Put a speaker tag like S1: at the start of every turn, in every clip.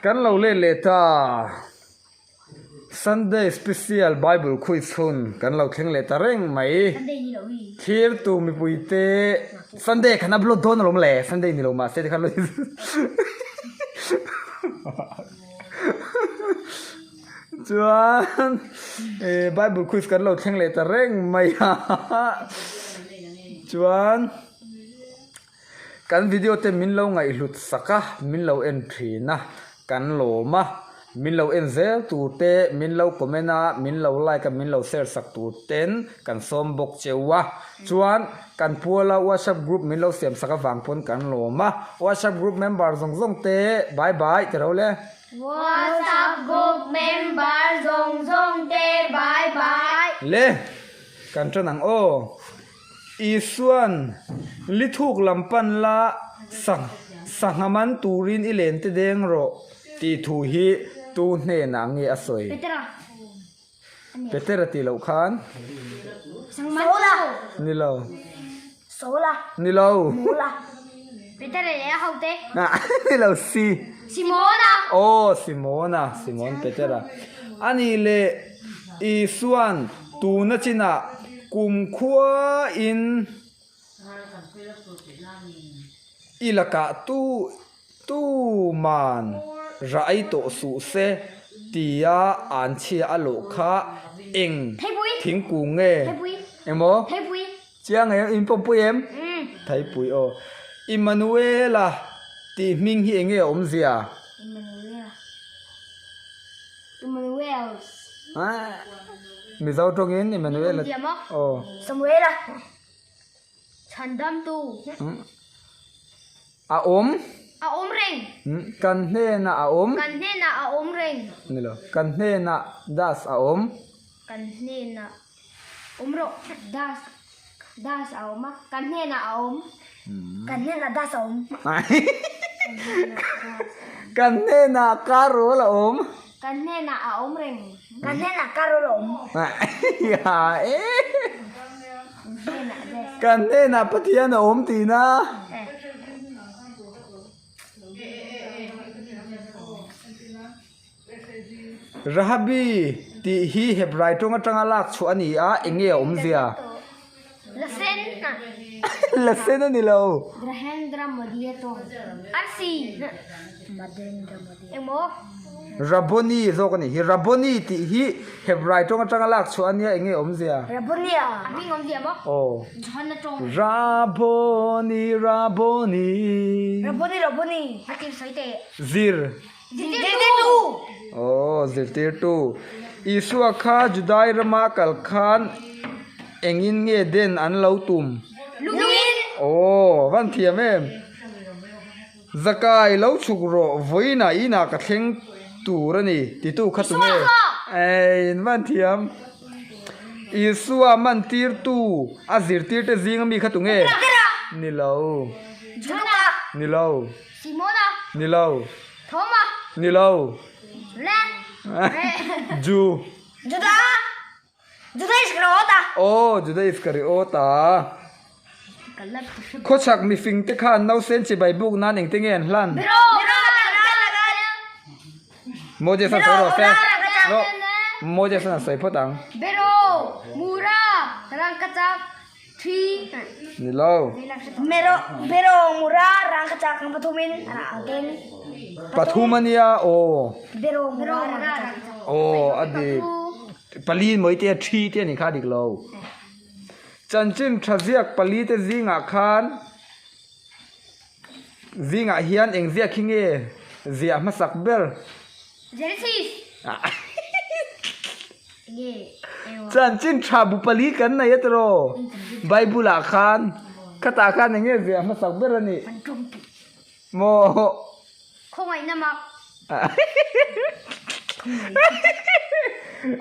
S1: Kan lo let leh ta. Sunday special Bible quiz hun kan lo thleng leh ta reng mai. Thirtu mipuite Sunday khan upload dawn alawm le Sunday ni lo mahse tikhan lo Chuan Bible quiz kan lo thleng leh ta reng mai a Chuan. Kan video te min lo ngaihhlut sak a, min lo en thin a, kan lawm a, min lo en zel tur te, min lo comment a, min lo like a, min lo share sak tur ten kan sawm bawk cheu a. Chuan kan puala WhatsApp group min lo siam sak avang pawn kan lawm a, WhatsApp group member zawng zawng te bye bye ti ro le.
S2: WhatsApp group member zawng zawng te bye bye.
S1: Le, kan tan ang aw. Isua'n li thuk lam pan la sangha man turin i len te deng rawh tih thu hi tu hnenah nge a sawi? Petera tih loh khan. Ni lo. Ni lo. Ni lo si. Aw Simona, Simon Petera. Anih leh Isua'n tuna chinah kumkhuain i lakah tu tuman rai tawh suh se tia an chhia a lawh kha eng thingkung nge? Engmaw? Chiang em? In pawmpui em? Theipui aw. Immanuela tih hming hi enge a awmzia?
S2: Emmanuel.
S1: Mizo tawngin Emmanuel a aw.
S2: Samuela. Chhandamtu.
S1: A awm.
S2: A awm reng.
S1: Kan hnenah a awm.
S2: Kan hnenah a awm reng.
S1: Ni lo. Kan hnenah das a awm.
S2: Kan hnenah awm rawh. Das das a awm a. Kan hnenah a awm. Kan hnenah das a awm.
S1: Kan hnenah karol a awm.
S2: Kan hnenah a awm reng. Kan hnenah karol a awm.
S1: Kan hnenah Pathian a awm tihna. Rahabi tih hi Hebrai tawng atanga lak chhuah a ni a, eng nge a awmzia?
S2: La sen a.
S1: La sen a ni lo.
S2: Rahendra Modi a tawng. Arsi. Engmaw?
S1: Rabboni zawk a nih hi. Rabboni tih hi Hebrai tawng atanga lak chhuah a nia, eng nge a awmzia?
S2: Rabboni a. A hming awmzia maw?
S1: Aw.
S2: Johana tawng.
S1: Rabboni, Rabboni.
S2: Rabboni, Rabboni. A tir sawi teh.
S1: Zir.
S2: Zirtirtu.
S1: Aw, zirtirtu. Isua kha Judai rama kal khan engin nge den an lo tum?
S2: Lungin.
S1: Aw, van thiam em. Zakai lo chhuk rawh, vawiinah inah ka thleng tur a ni, titu kha tu nge?
S2: Isua kha.
S1: Ei, in van thiam. Isua mantirtu a zirtirte zinga mi kha tu nge?
S2: Petera.
S1: Ni lo.
S2: Juda.
S1: Ni lo.
S2: Simona.
S1: Ni lo.
S2: Thoma.
S1: Ni lo.
S2: Le.
S1: Ju.
S2: Juda. Juda Iskariota.
S1: Aw, Juda Iskariota. Khawchhak mifing te khan nausen chibai buk nan engte nge an hlan?
S2: Biro.
S1: Moses a sawi rawh se. No. Moses a sawi phawt ang.
S2: Biro. Mura. Rangkachak.
S1: Ni lo. Pathum a nia aw. Aw a dik. Pali mai te a thi te a ni kha a dik lo. Chanchin tha ziak pali te zingah khan zingah hian eng ziak hi nge ziah hmasak ber?
S2: Genesis.
S1: Chanchin tha bu pali kan nei a tiraw? Bible ah khan khatah khan eng nge ziah hmasak ber a nih? Maw?
S2: Khawngaihna mak.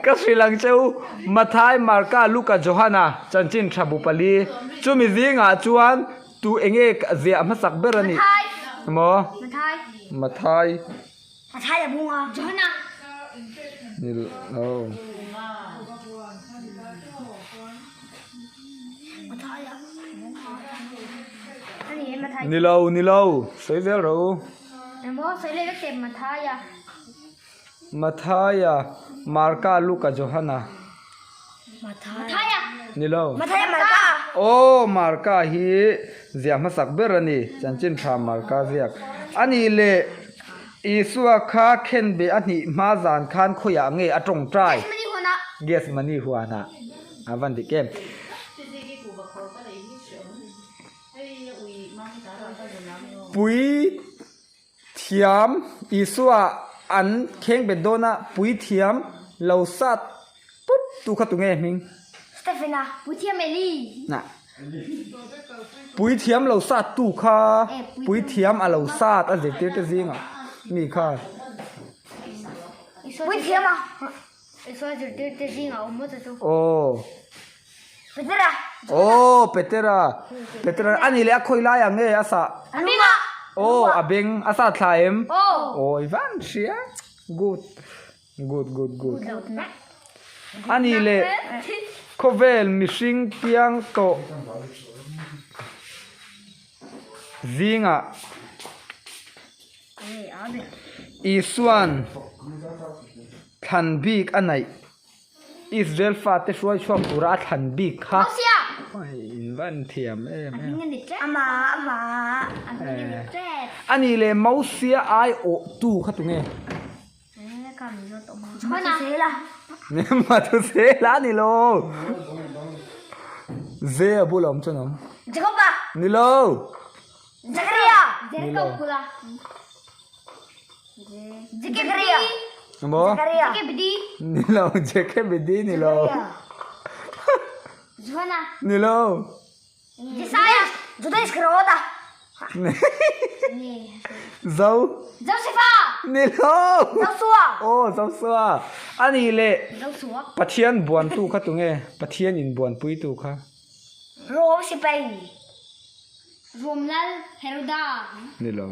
S1: Ka hrilh ang che u, Mathai, Marka, Luka, Johana chanchin tha bu pali. Chumi zingah chuan tu eng nge ziah hmasak ber a nih? Maw? Mathai.
S2: A thai a bung a. Johana.
S1: Ni lo. Ni lo, ni lo. Sawi zel rawh u.
S2: Emaw sawi leh vek teh Mathaia.
S1: Mathaia, Marka, Luka, Johana.
S2: Mathaia.
S1: Ni lo.
S2: Mathaia Marka.
S1: Aw Marka hi ziah hmasak ber a ni, chanchin tha Marka ziak a nih leh Isua kha khenbe a hnih hma zan khan khawiah nge a tawngtai?
S2: Gethsemane huanah.
S1: Gethsemane huanah. A van dik em. Pui thiam Isua an khengbet dawn a, pui thiam lo sat pup tu kha tunge hming?
S2: Stephena. Pui thiam Eli.
S1: Na. Pui thiam lo sat tu kha pui thiam a lo sat a zirtir te zingah mi kha.
S2: Pui thiam a. Isua zirtir te zingah awm maw chu.
S1: Aw.
S2: Petera.
S1: Aw Petera. Petera a nih leh a khawi lai ang nge a sah?
S2: A beng ah.
S1: Aw a beng a sah thla em?
S2: Aw.
S1: Aw i van hria. Good. Good good good. A nih leh khawvel mihring piang tawh zingah Isua'n thlan bik a naih. Israel fate hruai chhuak tura a thlan bik kha. In va an thiam em em. A nih leh Mosia ai awh tu kha tunge? Mathusela a ni lo. Ze a bula awm chuan awm. Ni lo. Ni lo. Maw? Ni lo, Jekebidi ni lo. Ni lo. Zo. Ni lo. Aw, Josua. A nih leh Pathian buantu kha tunge? Pathian inbuanpuitu kha.
S2: Rom sipai. Rom lal Heroda.
S1: Ni lo.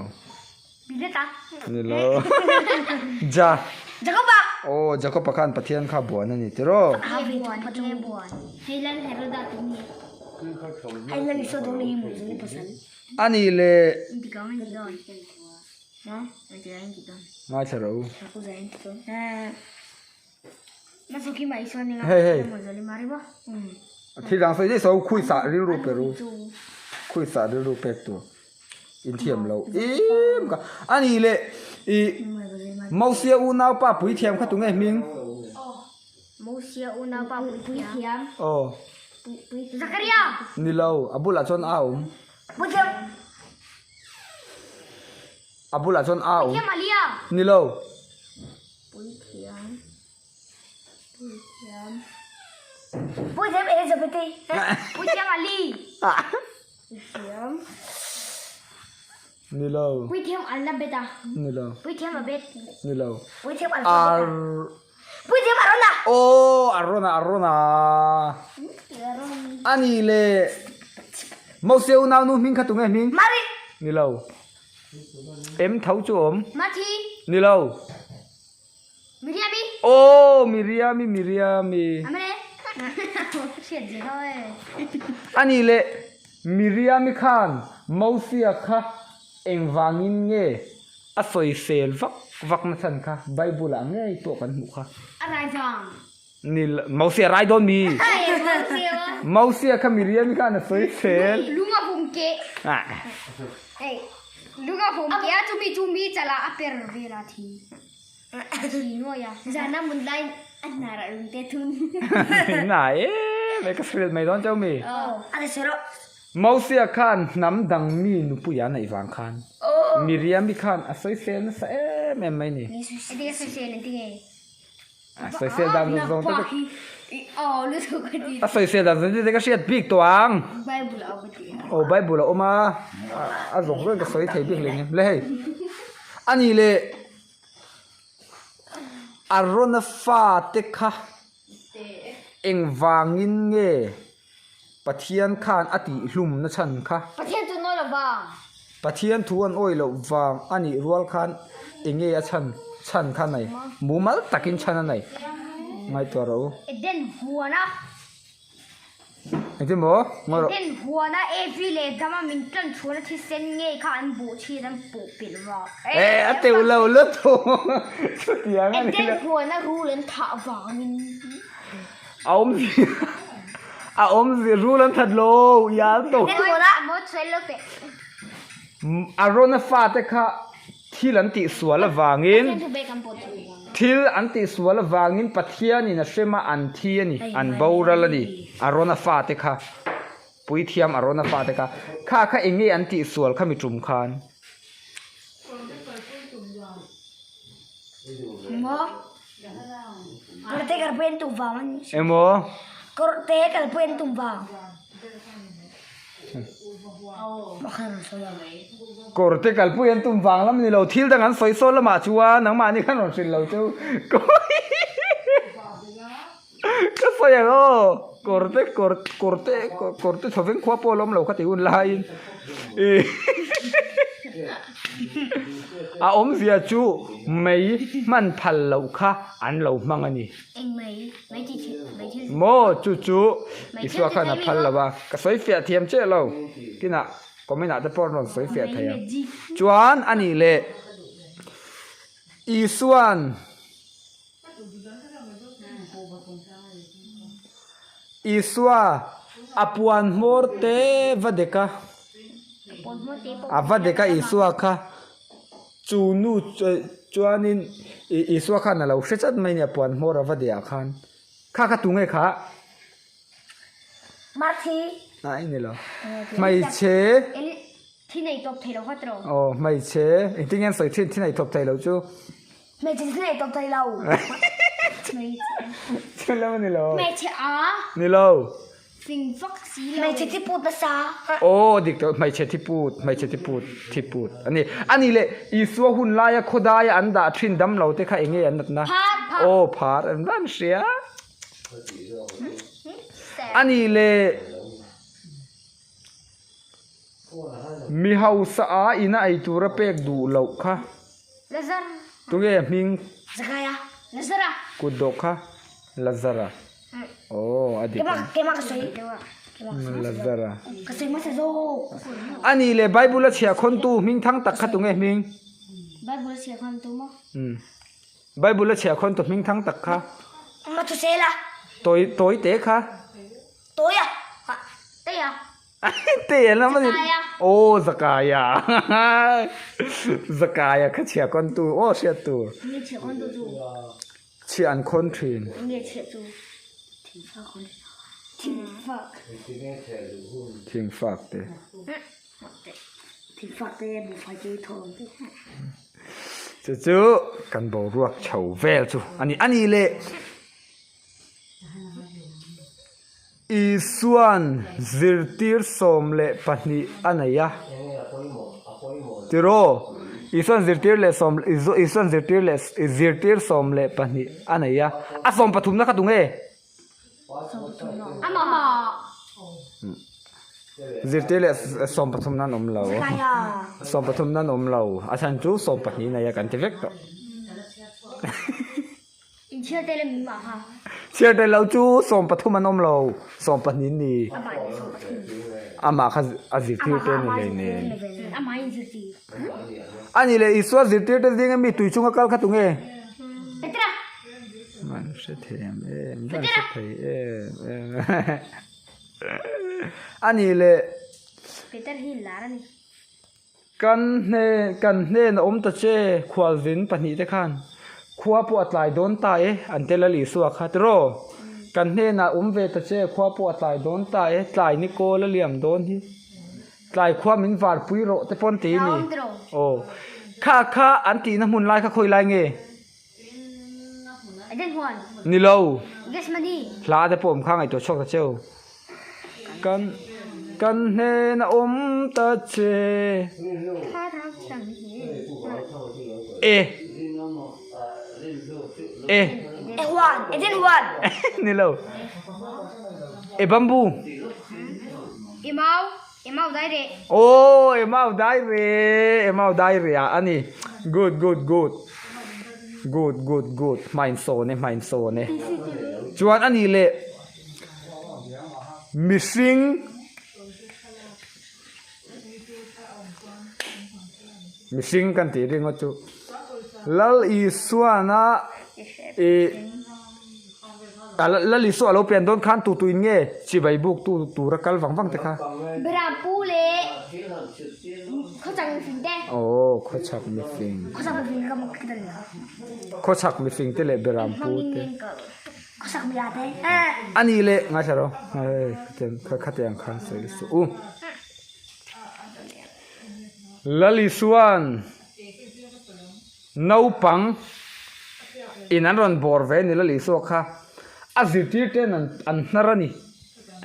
S2: Bileta.
S1: Ni lo. Ja.
S2: Jakoba.
S1: Aw, Jakoba khan Pathian kha buan a ni tiraw?
S2: A buan, Pathian buan. Hei lal Heroda tu ni. Hei lal Isua tu ni mu zu pasal.
S1: A nih leh. Ngaithla rawh u. Hei hei thil dang sawi daih sawi khui sah rilru pe ru khui sah rilru pek tur inthiam lo em ka a nih leh ih Mosia unaupa puithiam kha tunge hming aw ni lo a bulah chuan a awm a bulah chuan a awm ni lo.
S2: Puithiam Puithiam Puithiam Elizabeth-i Puithiam Ali Puithiam
S1: Ni lo.
S2: Puithiam Alnabeta
S1: Ni lo.
S2: Puithiam Abed
S1: Ni lo.
S2: Puithiam
S1: Ar
S2: Puithiam Arona
S1: Oh Arona Arona Ani le Mose unau nu hming kha tunge hming?
S2: Mari
S1: Ni lo. Em tho chu awm.
S2: Mathi.
S1: Ni lo.
S2: Miriami.
S1: Aw Miriami Miriami.
S2: Amre. Hriat zir ho e.
S1: Ani leh Miriami khan Mosia kha engvangin nge a sawisel vak vak na chhan kha Bible ah ngei pawh kan hmuh kha.
S2: A rai vang.
S1: Ni Mosia rai dawn mi? Mosia kha Miriam khan a sawi fel.
S2: Lung a vum ke. Lung a vum ke a chumi chu mi chala a per vel a thi. Thi nuai a. Zana mun lai a hnar a lung te thun.
S1: Na e mai ka sril mai dawn chau mi.
S2: A ti sero.
S1: Mosia khan hnam dang mi nupui a neih vang khan Miriam-i khan a sawi fel nasa em em mai ni.
S2: A sawi fel an ti nge.
S1: A sawisel dan zawng zawng te a sawisel dan zawng te ka hriat bik tawh ang. Aw Bible a awm a, a zawng zawng in ka sawi thei bik leh ngem le hei. A nih leh Arona fa te kha engvangin nge Pathian khan a tihhlum na chhan kha.
S2: Pathian chu an awi loh vang.
S1: Pathian thu an awi loh vang a nih rual khan eng nge a chhan chhan kha nei? Mumal takin chhan a nei. Ngaihtuah rawh u.
S2: Eden huan a.
S1: Engtin maw? Ngawi rawh.
S2: Eden huana Evi leh Adama min tan chhuahna thisen ngei kha an bawh chhin an pawh pelh vang.
S1: Eh, a teuh lo lutuk. Chutiang a ni lo.
S2: Eden huana rul an thah vangin.
S1: A awmzia a awmzia rul an that lo i an to.
S2: Eden huana maw sawi lo teh.
S1: Arona fate kha thil an tihsual avangin thil an tihsual avangin Pathianin a hrem a an thi a ni, an boral a ni. Arona fate kha Puithiam Arona fate kha kha kha eng nge an tihsual kha mi tum khan?
S2: Maw? Kawrte kalpui an tum vang a ni.
S1: Emaw?
S2: Kawrte kalpui an tum vang.
S1: Kawrte kalpui an tum vang lam ni lo, thil dang an sawi sawn lamah chuan nangmahni khan rawn hrilh lo chu ka sawi ang aw, kawrte kawr kawrte kawrte chawveng khua pawh a lawm lo kha ti hun laiin a awmzia chu mei hman phal loh kha an lo hmang a ni.
S2: Eng mai, mai ti thil, mai thil.
S1: Maw chu chu Isua khan a phal lo a, ka sawi fiah thiam chiah lo, kinah comment ah te pawh an rawn sawi fiah thei ang. Chuan a nih leh Isua'n Isua a puan hmawr te va dek a, a va dek a Isua kha. Chu nu chuanin Isua khan a lo hre chat mai nia puan hmawr a va deh ah khan. Kha kha tunge kha?
S2: Marthi.
S1: A i ni lo. Hmeichhe.
S2: Thi nei tawp thei lo kha tiraw?
S1: Aw hmeichhe. Engtin nge an sawi thin thi nei tawp thei lo chu?
S2: Hmeichhe thi nei tawp thei lo. Hmeichhe.
S1: Chu lam a ni lo.
S2: Hmeichhe a.
S1: Ni lo.
S2: Fing vak si lo. Hmeichhe thi put nasa.
S1: Aw dik tawh hmeichhe thi put hmeichhe thi put thi put a ni. A ni leh Isua hun laia khawdaia an dah thin dam lo te kha eng nge an natna?
S2: Phar phar.
S1: Aw phar an van hria. A ni leh mi hausa a ina ei tura pek duh loh kha.
S2: Lazar.
S1: Tunge a hming?
S2: Zakaia. Lazara.
S1: Kut dawh kha Lazara. Aw a dik ang.
S2: Keimah ka sawi.
S1: Lazara.
S2: Ka sawi hmasa zawk.
S1: A nih leh Bible a chhiah khawntu hming thang tak kha tunge hming?
S2: Bible a chhiah khawntu maw?
S1: Umm. Bible a chhiah khawntu hming thang tak kha.
S2: Mathusela.
S1: Tawi tawi te kha.
S2: Tawia. Teia.
S1: Teia lam a ni.
S2: Zakaia.
S1: Aw Zakaia. Zakaia kha chhiah khawntu aw hriat tur.
S2: Nge chhiah khawntu chu?
S1: Chhiah an khawn thin.
S2: Nge chhiah chu thingfak khawn thin. Thingfak.
S1: Thingfak te.
S2: Thingfak te buhfai te thawm te.
S1: Chu chu kan boruak chho vel chu a ni. A nih leh Isua'n zirtir 12 a nei a. Tiraw? Isua'n zirtir leh sawm Isua'n zirtir leh zirtir 12 a nei a. A sawm pathumna kha tunge? Zirtir leh sawm pathumna an awm lo. Sawm pathumna an awm lo. A chhan chu sawm pahnih nei a kan ti vek tawh.
S2: Inchhiar tel em mah kha?
S1: Chhiar tel lo chu 13 an awm lo, 12 ni. Amah kha a zirtir te ni hlei nen.
S2: Amah in zirtir.
S1: A nih leh Isua zirtir te zinga mi tui chunga kal kha tunge?
S2: Petra.
S1: Van hre thei em em, van hre thei em em. A nih leh.
S2: Peter hi lar a ni.
S1: Kan hne kan hnen a awm ta che khualzin pahnihte khan khua pawh a tlai dawn ta e an tel a Isua kha tiraw kan hnenah awm ve ta che khua pawh a tlai dawn ta e tlai ni kawl a liam dawn hi tlai khua min varpui rawh te pawn ti a ni aw kha kha an tihna hmun lai kha khawi lai nge Ni lo. Hla te pawh awm kha ngaihtuah chhuak ta cheu. Kan kan hnen a awm ta che. E. E. Ni lo. E bamboo.
S2: Emau dai reh.
S1: Aw Emau dai reh Emau dai reh ah a ni. Good good good. Good good good. Hmain sawn e hmain sawn e. Chuan a nih leh. Mihring Mihring kan tih ringawt chu Lal Isuana ih Lal Isua a lo pian dawn khan tu tuin nge chibai buk tu tura kal vang vang te kha?
S2: Beram pu leh khawchhak mifing te.
S1: Aw khawchhak mifing.
S2: Khawchhak mifing ka mak ta ni.
S1: Khawchhak mifing te leh beram pu te.
S2: Khawchhak mila te.
S1: A nih leh ngaithla rawh hei khatiang khan sawi suh u. Lal Isuan. Naupang in an rawn bawr ve ni Lal Isua kha a zirtir ten an an hnar a ni.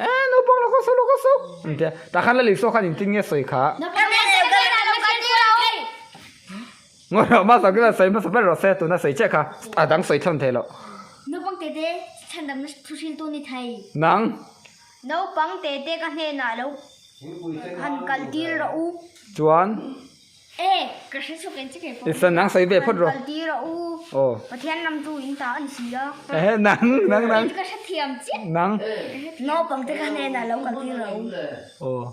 S1: Eh naupang lo kal suh lo kal suh an tia. Tah khan Lal Isua khan engtin nge sawi kha? Ngawi rawh hmasa kila sawi hmasa ber rawh se tuna sawi chiah kha a dang sawi thlawn thei loh.
S2: Naupang tete chhandamna thu hriltu ni thei.
S1: Nang.
S2: Naupang tete ka hnenah lo han kal tir rawh u.
S1: Chuan.
S2: E, ka hre chhuak en che kei pawh.
S1: Isa nang sawi ve phawt rawh.
S2: Kal tir rawh u.
S1: Aw.
S2: Pathian ram chu in ta a ni si a.
S1: Ehe nang nang nang.
S2: Ka hre thiam chiah.
S1: Nang.
S2: Naupang te ka hnenah lo kal tir rawh u.
S1: Aw.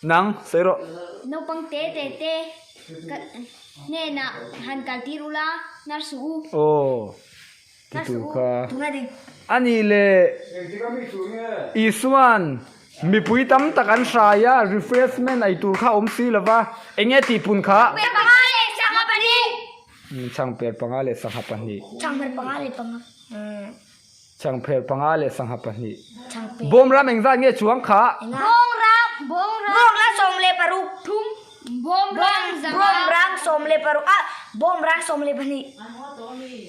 S1: Nang sawi rawh.
S2: Naupang te te te ka hnenah han kal tir ula hnar suh u.
S1: Aw. Ti tur kha. A nih leh Isuan mipui tam tak an hrai a, refreshment ei tur kha a awm si lo va, eng nge tih pun kha? Changper panga leh sangha pahnih. Changper panga leh sangha pahnih. Bawm ram engzat nge chuang kha?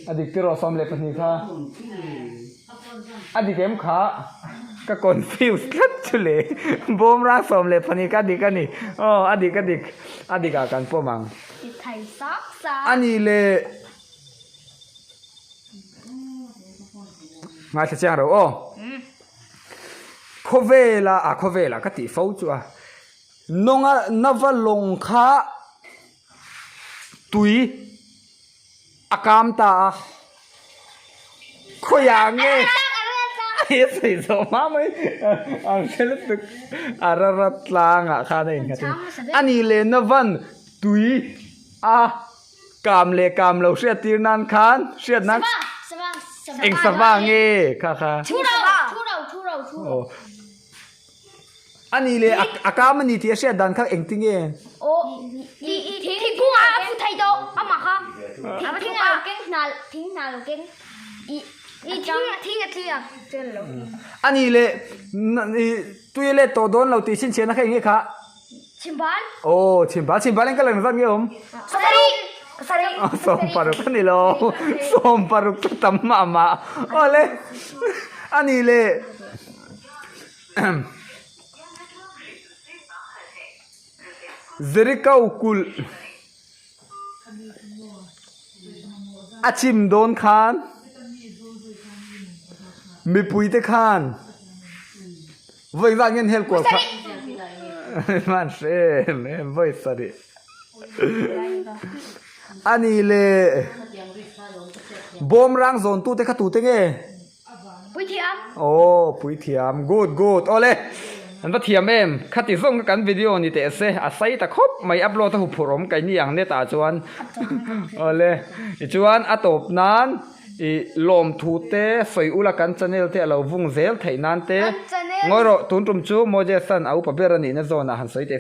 S1: A dik tiraw 12 kha? A dik em kha? Ka confuse tlat chu le. Bawmrang 12 kha a dik a ni. Aw a dik a dik. A dik ah kan pawm ang. A nih leh Ngaithla chiang ro aw. Khawvela ah khawvela ka tih fo chu a. Nawnga nava lawng kha tui a kam ta a, khawiah nge a sawi zawh hma mai a hre lutuk a rara tlangah khan a innghat a ni. A nih leh navan tui a kam leh kam lo hriat tir nan khan hriat nan eng sava nge kha kha. A nih leh a kam a ni tih a hriat dan kha engti nge?
S2: Aw thingkung ah a fu thei tawh amah kha thing a lo keng hna thing hna lo keng i thing thing a tli a chuan lo.
S1: A nih leh tui a let tawh dawn lo tih chhinchhiahna kha eng nge kha?
S2: Chhimbal.
S1: Aw chhimbal chhimbal eng ka lang zat nge awm?
S2: Sarih sarih.
S1: 16 a ni lo 16 chu tam mah mah aw le a nih leh. Jericho kulh a chim dawn khan mipuite khan vawi zat nge an hel kual kha hman hre em em vawi sarih a ni le bawmrang zawntute kha tute nge.
S2: Puithiam.
S1: Aw puithiam good good awle an va thiam em khati zawng kha kan video ni teh se a sai ta khawp mai upload a huphurh awm keini ang net ah chuan awle tichuan a tawp nan ih lawmthu te sawi ula kan channel te a lo vung zel theih nan te ngawi rawh tun tum chu Moses-a'n a upa ber a nihna zawnah han sawi teh.